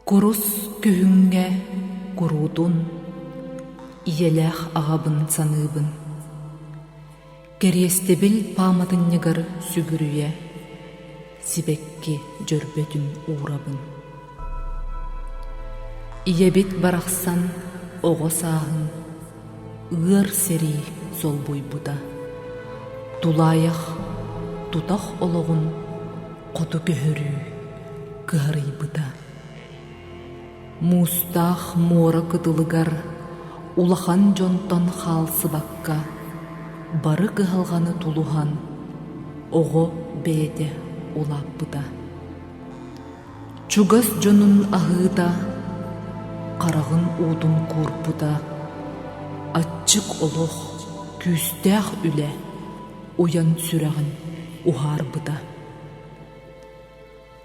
Курус күһүҥҥэ куруутун ийэлээх аҕабын саныыбын. Кэриэстэбил пааматынньыгар сүгүрүйэ, сибэкки дьөрбөтүн уурабын. Ийэбит барахсан оҕо сааһын ыар сэрии солбуйбута. Тулаайах тутах олоҕун хоту көһөрүү кыһарыйбыта. Муустаах муора кытылыгар улахан дьонтон хаалсыбакка, бары кыһалҕаны тулуһан, оҕо бэйэтэ улааппыта. Чугас дьонун аһыыта, хараҕын уутун куурпута, аччык олох, күүстээх үлэ уйан сүрэҕин уһаарбыта.